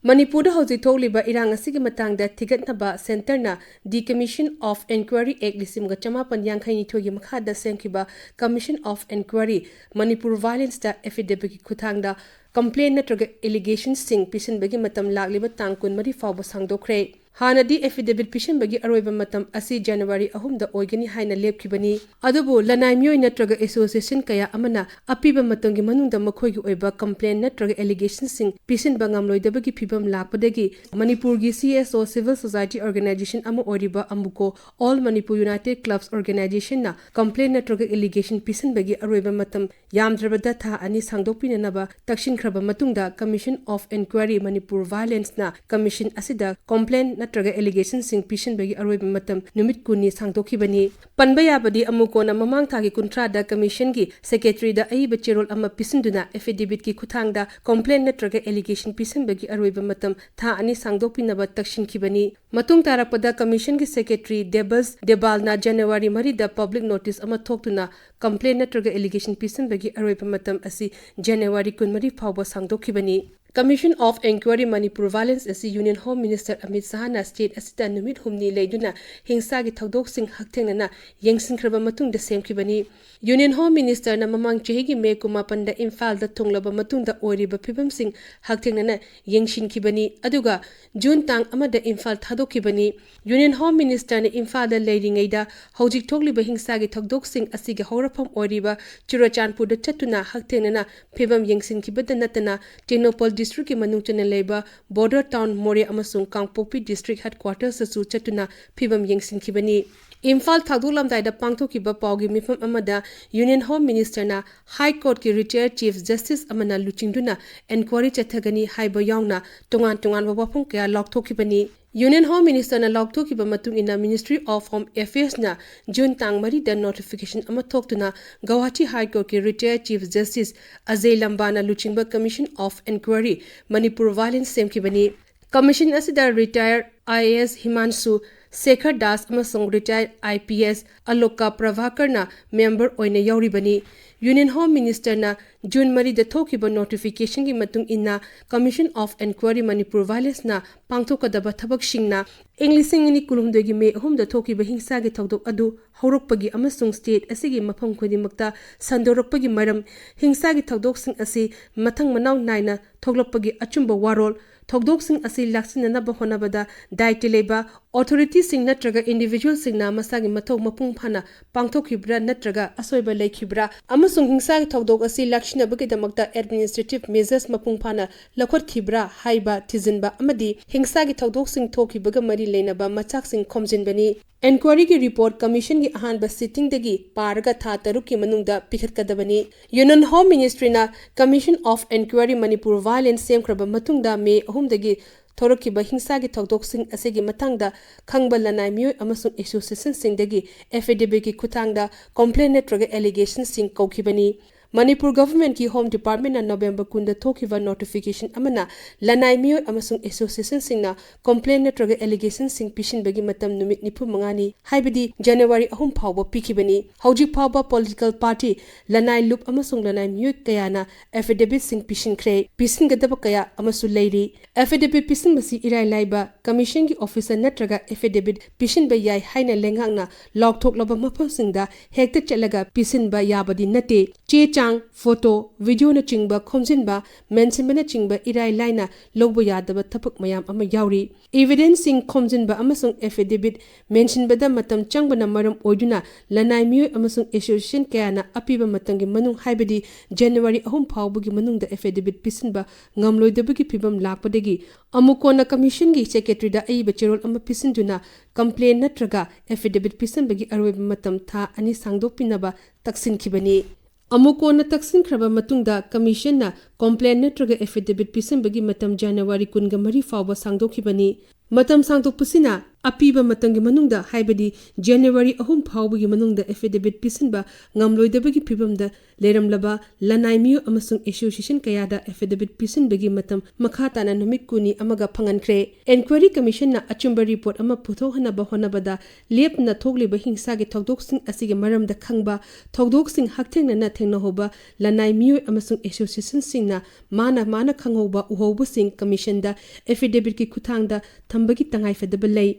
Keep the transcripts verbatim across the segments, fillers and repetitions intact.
ꯃꯅꯤꯄꯨꯔꯗ ꯍꯧꯖꯤꯛ ꯊꯣꯛꯂꯤꯕ ꯏꯔꯥꯡ ꯑꯁꯤꯒꯤ ꯃꯇꯥꯡꯗ ꯊꯤꯒꯠꯅꯕ ꯁꯦꯟꯇꯔꯅ The Commission of Inquiry Act ꯂꯤꯁꯤꯡ ꯑꯃꯒ ꯆꯃꯥꯄꯟ ꯌꯥꯡꯈꯩ ꯅꯤꯊꯣꯏꯒꯤ ꯃꯈꯥꯗ ꯁꯦꯝꯈꯤꯕ Commission of Inquiry Manipur Violence the affidavit ꯀꯤ ꯈꯨꯠꯊꯥꯡꯗ complaint ꯅꯠꯇ꯭ꯔꯒ allegation ꯁꯤꯡ ꯄꯤꯁꯤꯟꯕꯒꯤ ꯃꯇꯝ ꯂꯥꯛꯂꯤꯕ ꯇꯥꯡ ꯀꯨꯟꯃꯔꯤ ꯐꯥꯎꯕ ꯁꯥꯡꯗꯣꯛꯈ꯭ꯔꯦ꯫ ꯍꯥꯟꯅꯗꯤ affidavit ꯄꯤꯁꯤꯟꯕꯒꯤ ꯑꯔꯣꯏꯕ ꯃꯇꯝ ꯑꯁꯤ January ꯑꯍꯨꯝꯗ ꯑꯣꯏꯒꯅꯤ ꯍꯥꯏꯅ ꯂꯦꯞꯈꯤꯕꯅꯤ꯫ ꯑꯗꯨꯕꯨ ꯂꯅꯥꯏ ꯃꯤꯑꯣꯏ ꯅꯠꯇ꯭ꯔꯒ association ꯀꯌꯥ ꯑꯃꯅ ꯑꯄꯤꯕ ꯃꯇꯝꯒꯤ ꯃꯅꯨꯡꯗ ꯃꯈꯣꯏꯒꯤ ꯑꯣꯏꯕ complaint ꯅꯠꯇ꯭ꯔꯒ allegation ꯁꯤꯡ ꯄꯤꯁꯤꯟꯕ ꯉꯝꯂꯣꯏꯗꯕꯒꯤ ꯐꯤꯚꯝ ꯂꯥꯛꯄꯗꯒꯤ ꯃꯅꯤꯄꯨꯔꯒꯤ C S O civil society organization ꯑꯃ ꯑꯣꯏꯔꯤꯕ ꯑꯃꯨꯀꯣ All Manipur United Clubs Organization ꯅ complaint ꯅꯠꯇ꯭ꯔꯒ allegation ꯄꯤꯁꯤꯟꯕꯒꯤ ꯑꯔꯣꯏꯕ ꯃꯇꯝ ꯌꯥꯝꯗ꯭ꯔꯕꯗ ꯊꯥ ꯑꯅꯤ ꯁꯥꯡꯗꯣꯛꯄꯤꯅꯅꯕ ꯇꯛꯁꯤꯟꯈ꯭ꯔꯕ ꯃꯇꯨꯡꯗ Commission of Inquiry Manipur Violence ꯅ commission ꯑꯁꯤꯗ complaint ꯅꯠꯇ꯭ꯔꯒ allegation ꯁꯤꯡ ꯄꯤꯁꯤꯟꯕꯒꯤ ꯑꯔꯣꯏꯕ ꯃꯇꯝ ꯅꯨꯃꯤꯠ ꯀꯨꯟꯅꯤ ꯁꯥꯡꯗꯣꯛꯈꯤꯕꯅꯤ꯫ ꯄꯟꯕ ꯌꯥꯕꯗꯤ, ꯑꯃꯨꯀꯣꯅ ꯃꯃꯥꯡ ꯊꯥꯒꯤ ꯀꯨꯟꯊ꯭ꯔꯥꯗ commission ꯒꯤ secretary ꯗ ꯑꯏꯕ ꯆꯦꯔꯣꯜ ꯑꯃ ꯄꯤꯁꯤꯟꯗꯨꯅ affidavit ꯀꯤ ꯈꯨꯠꯊꯥꯡꯗ complaint ꯅꯠꯇ꯭ꯔꯒ allegation ꯄꯤꯁꯤꯟꯕꯒꯤ ꯑꯔꯣꯏꯕ ꯃꯇꯝ ꯊꯥ ꯑꯅꯤ ꯁꯥꯡꯗꯣꯛꯄꯤꯅꯕ ꯇꯛꯁꯤꯟꯈꯤꯕꯅꯤ꯫ ꯃꯇꯨꯡ ꯇꯥꯔꯛꯄꯗ commission ꯒꯤ secretary ꯗꯦꯕꯁ ꯗꯦꯕꯥꯜꯅ January ꯃꯔꯤꯗ public notice ꯑꯃ ꯊꯣꯛꯇꯨꯅ complaint ꯅꯠꯇ꯭ꯔꯒ allegation ꯄꯤꯁꯤꯟꯕꯒꯤ ꯑꯔꯣꯏꯕ ꯃꯇꯝ ꯑꯁꯤ January ꯀꯨꯟꯃꯔꯤ ꯐꯥꯎꯕ ꯁꯥꯡꯗꯣꯛꯈꯤꯕꯅꯤ꯫ Commission of Inquiry Manipur Violence ꯑꯁꯤ Union Home Minister Amit ꯁꯍꯥꯅ state ꯑꯁꯤꯗ ꯅꯨꯃꯤꯠ ꯍꯨꯝꯅꯤ ꯂꯩꯗꯨꯅ ꯍꯤꯡꯁꯥꯒꯤ ꯊꯧꯗꯣꯛꯁꯤꯡ ꯍꯛꯊꯦꯡꯅꯅ ꯌꯦꯡꯁꯤꯟꯈ꯭ꯔꯕ ꯃꯇꯨꯡꯗ ꯁꯦꯝꯈꯤꯕꯅꯤ꯫ Union Home Minister ꯅ ꯃꯃꯥꯡ ꯆꯍꯤꯒꯤ May ꯀꯨꯟꯃꯥꯄꯟꯗ ꯏꯝꯐꯥꯜꯗ ꯊꯨꯡꯂꯕ ꯃꯇꯨꯡꯗ ꯑꯣꯏꯔꯤꯕ ꯐꯤꯕꯝꯁꯤꯡ ꯍꯛꯊꯦꯡꯅꯅ ꯌꯦꯡꯁꯤꯟꯈꯤꯕꯅꯤ, ꯑꯗꯨꯒ June ꯇꯥꯡ ꯑꯃꯗ ꯏꯝꯐꯥꯜ ꯊꯥꯗꯣꯛꯈꯤꯕꯅꯤ꯫ Union Home Minister ꯅ ꯏꯝꯐꯥꯜꯗ ꯂꯩꯔꯤꯉꯩꯗ ꯍꯧꯖꯤꯛ ꯊꯣꯛꯂꯤꯕ ꯍꯤꯡꯁꯥꯒꯤ ꯊꯧꯗꯣꯛꯁꯤꯡ ꯑꯁꯤꯒꯤ ꯍꯧꯔꯛꯐꯝ ꯑꯣꯏꯔꯤꯕ ꯆꯨꯔꯆꯥꯟꯄꯨꯔꯗ ꯆꯠꯇꯨꯅ ꯍꯛꯊꯦꯡꯅꯅ ꯐꯤꯕꯝ ꯌꯦꯡꯁꯤꯟꯈꯤꯕꯗ ꯅꯠꯇꯅ ꯇꯦꯡꯅꯧꯄꯜ district ꯀꯤ ꯃꯅꯨꯡ ꯆꯟꯅ ꯂꯩꯕ border town ꯃꯣꯔꯦ ꯑꯃꯁꯨꯡ ꯀꯥꯡꯄꯣꯛꯄꯤ district headquarters ꯇꯁꯨ ꯆꯠꯇꯨꯅ ꯐꯤꯕꯝ ꯌꯦꯡꯁꯤꯟꯈꯤꯕꯅꯤ꯫ ꯏꯝꯐꯥꯜ ꯊꯥꯗꯣꯛꯂꯝꯗꯥꯏꯗ ꯄꯥꯡꯊꯣꯛꯈꯤꯕ ꯄꯥꯎꯒꯤ ꯃꯤꯐꯝ ꯑꯃꯗ Union Home Minister ꯅ High Court ꯀꯤ retired Chief Justice ꯑꯃꯅ ꯂꯨꯆꯤꯡꯗꯨꯅ inquiry ꯆꯠꯊꯒꯅꯤ ꯍꯥꯏꯕ ꯌꯥꯎꯅ ꯇꯣꯉꯥꯟ ꯇꯣꯉꯥꯟꯕ ꯋꯥꯐꯝ ꯀꯌꯥ ꯂꯥꯎꯊꯣꯛꯈꯤꯕꯅꯤ꯫ Union Home Minister ꯅ ꯂꯥꯎꯊꯣꯛꯈꯤꯕ ꯃꯇꯨꯡ ꯏꯟꯅ Ministry of Home Affairs ꯅ June ꯇꯥꯡ ꯃꯔꯤꯗ notification ꯑꯃ ꯊꯣꯛꯇꯨꯅ Guwahati High Court ꯀꯤ retired Chief Justice ꯑꯖꯌ ꯂꯝꯕꯥꯅ ꯂꯨꯆꯤꯡꯕ Commission of Inquiry Manipur Violence ꯁꯦꯝꯈꯤꯕꯅꯤ꯫ Commission ꯑꯁꯤꯗ retired I A S ꯍꯤꯃꯥꯟꯁꯨ Sekhar Das ꯑꯃꯁꯨꯡ retired I P S ꯑꯂꯣꯀꯥ ꯄ꯭ꯔꯚꯥꯀꯔꯅ member ꯑꯣꯏꯅ ꯌꯥꯎꯔꯤꯕꯅꯤ꯫ Union Home Ministerꯅ June ꯃꯔꯤꯗ ꯊꯣꯛꯈꯤꯕ notificationꯒꯤ ꯃꯇꯨꯡ ꯏꯟꯅ Commission of Inquiry Manipur Violenceꯅ ꯄꯥꯡꯊꯣꯛꯀꯗꯕ ꯊꯕꯛꯁꯤꯡꯅ ꯏꯪ ꯂꯤꯁꯤꯡ ꯑꯅꯤ ꯀꯨꯟꯍꯨꯝꯗꯣꯏꯒꯤ May ꯑꯍꯨꯝꯗ ꯊꯣꯛꯈꯤꯕ ꯍꯤꯡꯁꯥꯒꯤ ꯊꯧꯗꯣꯛ ꯑꯗꯨ ꯍꯧꯔꯛꯄꯒꯤ ꯑꯃꯁꯨꯡ state ꯑꯁꯤꯒꯤ ꯃꯐꯝ ꯈꯨꯗꯤꯡꯃꯛꯇ ꯁꯟꯗꯣꯔꯛꯄꯒꯤ ꯃꯔꯝ, ꯍꯤꯡꯁꯥꯒꯤ ꯊꯧꯗꯣꯛꯁꯤꯡ ꯑꯁꯤ ꯃꯊꯪ ꯃꯅꯥꯎ ꯅꯥꯏꯅ ꯊꯣꯛꯂꯛꯄꯒꯤ ꯑꯆꯨꯝꯕ ꯋꯥꯔꯣꯜ, ꯊꯧꯗꯣꯛꯁꯤꯡ ꯑꯁꯤ ꯂꯥꯛꯁꯤꯟꯅꯅꯕ ꯍꯣꯠꯅꯕꯗ ꯗꯥꯏꯇ꯭ꯌ ꯂꯩꯕ authorityꯁꯤꯡ ꯅꯠꯇ꯭ꯔꯒ individualꯁꯤꯡꯅ ꯃꯁꯥꯒꯤ ꯃꯊꯧ ꯃꯄꯨꯡ ꯐꯥꯅ ꯄꯥꯡꯊꯣꯛꯈꯤꯕ꯭ꯔꯥ ꯅꯠꯇ꯭ꯔꯒ ꯑꯁꯣꯏꯕ ꯂꯩꯈꯤꯕ꯭ꯔꯥ ꯑꯃꯁꯨꯡ ꯍꯤꯡꯁꯥꯒꯤ ꯊꯧꯗꯣꯛ ꯑꯁꯤ ꯂꯥꯛꯁꯤꯟꯅꯕꯒꯤꯗꯃꯛꯇ administrative measures ꯃꯄꯨꯡ ꯐꯥꯅ ꯂꯧꯈꯠꯈꯤꯕ꯭ꯔꯥ ꯍꯥꯏꯕ ꯊꯤꯖꯤꯟꯕ ꯑꯃꯗꯤ ꯍꯤꯡꯁꯥꯒꯤ ꯊꯧꯗꯣꯛꯁꯤꯡ ꯊꯣꯛꯈꯤꯕꯒ ꯃꯔꯤ ꯂꯩꯅꯕ ꯃꯆꯥꯛꯁꯤꯡ ꯈꯣꯝꯖꯤꯟꯕꯅꯤ꯫ Inquiryꯒꯤ report Commissionꯒꯤ ꯑꯍꯥꯟꯕ sittingꯗꯒꯤ ꯄꯥꯔꯒ ꯊꯥ ꯇꯔꯨꯛꯀꯤ ꯃꯅꯨꯡꯗ ꯄꯤꯈꯠꯀꯗꯕꯅꯤ꯫ Union Home Ministryꯅ Commission of Inquiry Manipur Violence ꯁꯦꯝꯈ꯭ꯔꯕ ꯃꯇꯨꯡꯗ May ꯑꯍꯨꯝꯗꯒꯤ ꯊꯣꯔꯛꯈꯤꯕ ꯍꯤꯡꯁꯥꯒꯤ ꯊꯧꯗꯣꯛꯁꯤꯡ ꯑꯁꯤꯒꯤ ꯃꯇꯥꯡꯗ ꯈꯪꯕ ꯂꯅꯥꯏ ꯃꯤꯑꯣꯏ ꯑꯃꯁꯨꯡ associationꯁꯤꯡꯗꯒꯤ affidavitꯀꯤ ꯈꯨꯠꯊꯥꯡꯗ complaint ꯅꯠꯇ꯭ꯔꯒ allegationꯁꯤꯡ ꯀꯧꯈꯤꯕꯅꯤ꯫ ꯃꯅꯤꯄꯨꯔ governmentꯀꯤ Home Departmentꯅ November ꯀꯨꯟꯗ ꯊꯣꯛꯈꯤꯕ notification ꯑꯃꯅ ꯂꯅꯥꯏ ꯃꯤꯑꯣꯏ ꯑꯃꯁꯨꯡ associationꯁꯤꯡꯅ complaint ꯅꯠꯇ꯭ꯔꯒ allegationꯁꯤꯡ ꯄꯤꯁꯤꯟꯕꯒꯤ ꯃꯇꯝ ꯅꯨꯃꯤꯠ ꯅꯤꯐꯨ ꯃꯉꯥꯅꯤ, ꯍꯥꯏꯕꯗꯤ January ꯑꯍꯨꯝ ꯐꯥꯎꯕ ꯄꯤꯈꯤꯕꯅꯤ꯫ ꯍꯧꯖꯤꯛ ꯐꯥꯎꯕ political party, ꯂꯅꯥꯏ ꯂꯨꯞ ꯑꯃꯁꯨꯡ ꯂꯅꯥꯏ ꯃꯤꯑꯣꯏ ꯀꯌꯥꯅ affidavitꯁꯤꯡ ꯄꯤꯁꯤꯟꯈ꯭ꯔꯦ꯫ ꯄꯤꯁꯤꯟꯒꯗꯕ ꯀꯌꯥ ꯑꯃꯁꯨ ꯂꯩꯔꯤ꯫ Affidavit ꯄꯤꯁꯤꯟꯕꯁꯤ ꯏꯔꯥꯏ ꯂꯥꯏꯕ, Commissionꯒꯤ officer ꯅꯠꯇ꯭ꯔꯒ affidavit ꯄꯤꯁꯤꯟꯕ ꯌꯥꯏ ꯍꯥꯏꯅ ꯂꯩꯉꯥꯛꯅ ꯂꯥꯎꯊꯣꯛꯂꯕ ꯃꯐꯝꯁꯤꯡꯗ ꯍꯦꯛꯇ ꯆꯠꯂꯒ ꯄꯤꯁꯤꯟꯕ ꯌꯥꯕꯗꯤ ꯅꯠꯇꯦ꯫ ꯆꯦ ꯆꯥꯡ, photo, videoꯅꯆꯤꯡꯕ ꯈꯣꯝꯖꯤꯟꯕ, ꯃꯦꯟꯁꯤꯟꯕꯅꯆꯤꯡꯕ ꯏꯔꯥꯏ ꯂꯥꯏꯅ ꯂꯧꯕ ꯌꯥꯗꯕ ꯊꯕꯛ ꯃꯌꯥꯝ ꯑꯃ ꯌꯥꯎꯔꯤ꯫ Evidenceꯁꯤꯡ ꯈꯣꯝꯖꯤꯟꯕ ꯑꯃꯁꯨꯡ affidavit ꯃꯦꯟꯁꯤꯟꯕꯗ ꯃꯇꯝ ꯆꯪꯕꯅ ꯃꯔꯝ ꯑꯣꯏꯗꯨꯅ ꯂꯅꯥꯏ ꯃꯤꯑꯣꯏ ꯑꯃꯁꯨꯡ association ꯀꯌꯥꯅ ꯑꯄꯤꯕ ꯃꯇꯝꯒꯤ ꯃꯅꯨꯡ, ꯍꯥꯏꯕꯗꯤ January ꯑꯍꯨꯝ ꯐꯥꯎꯕꯒꯤ ꯃꯅꯨꯡꯗ affidavit ꯄꯤꯁꯤꯟꯕ ꯉꯝꯂꯣꯏꯗꯕꯒꯤ ꯐꯤꯚꯝ ꯂꯥꯛꯄꯗꯒꯤ ꯑꯃꯨꯛ ꯀꯣꯟꯅ Commissionꯒꯤ Secretaryꯗ ꯑꯏꯕ ꯆꯦꯔꯣꯜ ꯑꯃ ꯄꯤꯁꯤꯟꯗꯨꯅ complaint ꯅꯠꯇ꯭ꯔꯒ affidavit ꯄꯤꯁꯤꯟꯕꯒꯤ ꯑꯔꯣꯏꯕ ꯃꯇꯝ ꯊꯥ ꯑꯅꯤ ꯁꯥꯡꯗꯣꯛꯄꯤꯅꯕ ꯇꯛꯁꯤꯟꯈꯤꯕꯅꯤ꯫ ꯑꯃꯨꯛ ꯀꯣꯟꯅ ꯇꯛꯁꯤꯟꯈ꯭ꯔꯕ ꯃꯇꯨꯡꯗ Commissionꯅ complaint ꯅꯠꯇ꯭ꯔꯒ affidavit ꯄꯤꯁꯤꯟꯕꯒꯤ ꯃꯇꯝ January ꯀꯨꯟꯒ ꯃꯔꯤ ꯐꯥꯎꯕ ꯁꯥꯡꯗꯣꯛꯈꯤꯕꯅꯤ꯫ ꯃꯇꯝ ꯁꯥꯡꯗꯣꯛꯄꯁꯤꯅ ꯑꯄꯤꯕ ꯃꯇꯝꯒꯤ ꯃꯅꯨꯡꯗ, ꯍꯥꯏꯕꯗꯤ January ꯑꯍꯨꯝ ꯐꯥꯎꯕꯒꯤ ꯃꯅꯨꯡꯗ affidavit ꯄꯤꯁꯤꯟꯕ ꯉꯝꯂꯣꯏꯗꯕꯒꯤ ꯐꯤꯕꯝꯗ ꯂꯩꯔꯝꯂꯕ ꯂꯅꯥꯏ ꯃꯤꯑꯣꯏ ꯑꯃꯁꯨꯡ association ꯀꯌꯥꯗ affidavit ꯄꯤꯁꯤꯟꯕꯒꯤ ꯃꯇꯝ ꯃꯈꯥ ꯇꯥꯅ ꯅꯨꯃꯤꯠ ꯀꯨꯟꯅꯤ ꯑꯃꯒ ꯐꯪꯍꯟꯈ꯭ꯔꯦ꯫ Enquiry Commission ꯅ ꯑꯆꯨꯝꯕ report ꯑꯃ ꯄꯨꯊꯣꯛꯍꯟꯅꯕ ꯍꯣꯠꯅꯕꯗ ꯂꯦꯞꯇꯅ ꯊꯣꯛꯂꯤꯕ ꯍꯤꯡꯁꯥꯒꯤ ꯊꯧꯗꯣꯛꯁꯤꯡ ꯑꯁꯤꯒꯤ ꯃꯔꯝꯗ ꯈꯪꯕ, ꯊꯧꯗꯣꯛꯁꯤꯡ ꯍꯛꯊꯦꯡꯅꯅ ꯊꯦꯡꯅꯍꯧꯕ ꯂꯅꯥꯏ ꯃꯤꯑꯣꯏ ꯑꯃꯁꯨꯡ association ꯁꯤꯡꯅ ꯃꯥꯅ ꯃꯥꯅ ꯈꯪꯍꯧꯕ ꯎꯍꯧꯕꯁꯤꯡ Commission ꯗ affidavit ꯀꯤ ꯈꯨꯠꯊꯥꯡꯗ ꯊꯝꯕꯒꯤ ꯇꯉꯥꯏꯐꯗꯕ ꯂꯩ꯫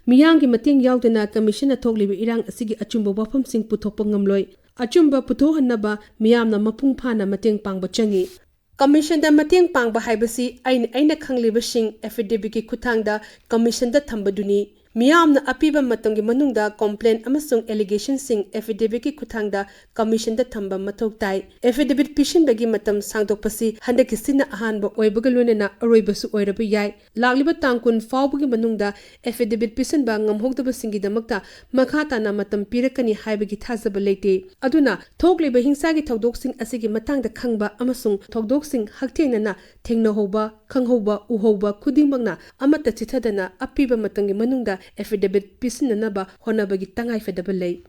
ꯃꯤꯌꯥꯝꯒꯤ ꯃꯇꯦꯡ ꯌꯥꯎꯗꯅ Commission ꯅ ꯊꯣꯛꯂꯤꯕ ꯏꯔꯥꯡ ꯑꯁꯤꯒꯤ ꯑꯆꯨꯝꯕ ꯋꯥꯐꯝꯁꯤꯡ ꯄꯨꯊꯣꯛꯄ ꯉꯝꯂꯣꯏ꯫ ꯑꯆꯨꯝꯕ ꯄꯨꯊꯣꯛꯍꯟꯅꯕ ꯃꯤꯌꯥꯝꯅ ꯃꯄꯨꯡ ꯐꯥꯅ ꯃꯇꯦꯡ ꯄꯥꯡꯕ ꯆꯪꯏ꯫ Commission ꯗ ꯃꯇꯦꯡ ꯄꯥꯡꯕ ꯍꯥꯏꯕꯁꯤ ꯑꯩꯅ, ꯑꯩꯅ ꯈꯪꯂꯤꯕꯁꯤꯡ affidavit ꯀꯤ ꯈꯨꯠꯊꯥꯡꯗ Commission ꯗ ꯊꯝꯕꯗꯨꯅꯤ꯫ ꯃꯤꯌꯥꯝꯅ ꯑꯄꯤꯕ ꯃꯇꯝꯒꯤ ꯃꯅꯨꯡꯗ complaint ꯑꯃꯁꯨꯡ allegation ꯁꯤꯡ affidavit ꯀꯤ ꯈꯨꯠꯊꯥꯡꯗ Commission ꯗ ꯊꯝꯕ ꯃꯊꯧ ꯇꯥꯏ꯫ Affidavit ꯄꯤꯁꯤꯟꯕꯒꯤ ꯃꯇꯝ ꯁꯥꯡꯗꯣꯛꯄꯁꯤ ꯍꯟꯗꯛꯀꯤꯁꯤꯅ ꯑꯍꯥꯟꯕ ꯑꯣꯏꯕꯒ ꯂꯣꯏꯅꯅ ꯑꯔꯣꯏꯕꯁꯨ ꯑꯣꯏꯔꯕ ꯌꯥꯏ꯫ ꯂꯥꯛꯂꯤꯕ ꯇꯥꯡ ꯀꯨꯟ ꯐꯥꯎꯕꯒꯤ ꯃꯅꯨꯡꯗ affidavit ꯄꯤꯁꯤꯟꯕ ꯉꯝꯍꯧꯗꯕꯁꯤꯡꯒꯤꯗꯃꯛꯇ ꯃꯈꯥ ꯇꯥꯅ ꯃꯇꯝ ꯄꯤꯔꯛꯀꯅꯤ ꯍꯥꯏꯕꯒꯤ ꯊꯥꯖꯕ ꯂꯩꯇꯦ꯫ ꯑꯗꯨꯅ ꯊꯣꯛꯂꯤꯕ ꯍꯤꯡꯁꯥꯒꯤ ꯊꯧꯗꯣꯛꯁꯤꯡ ꯑꯁꯤꯒꯤ ꯃꯇꯥꯡꯗ ꯈꯪꯕ ꯑꯃꯁꯨꯡ ꯊꯧꯗꯣꯛꯁꯤꯡ ꯍꯛꯊꯦꯡꯅꯅ ꯊꯦꯡꯅꯍꯧꯕ, ꯈꯪꯍꯧꯕ, ꯎꯍꯧꯕ ꯈꯨꯗꯤꯡꯃꯛꯅ ꯑꯃꯠꯇ ꯆꯤꯠꯊꯗꯅ ꯑꯄꯤꯕ ꯃꯇꯝꯒꯤ ꯃꯅꯨꯡꯗ affidavit ꯄꯤꯁꯤꯟꯅꯅꯕ ꯍꯣꯠꯅꯕꯒꯤ ꯇꯉꯥꯏꯐꯗꯕ ꯂꯩ꯫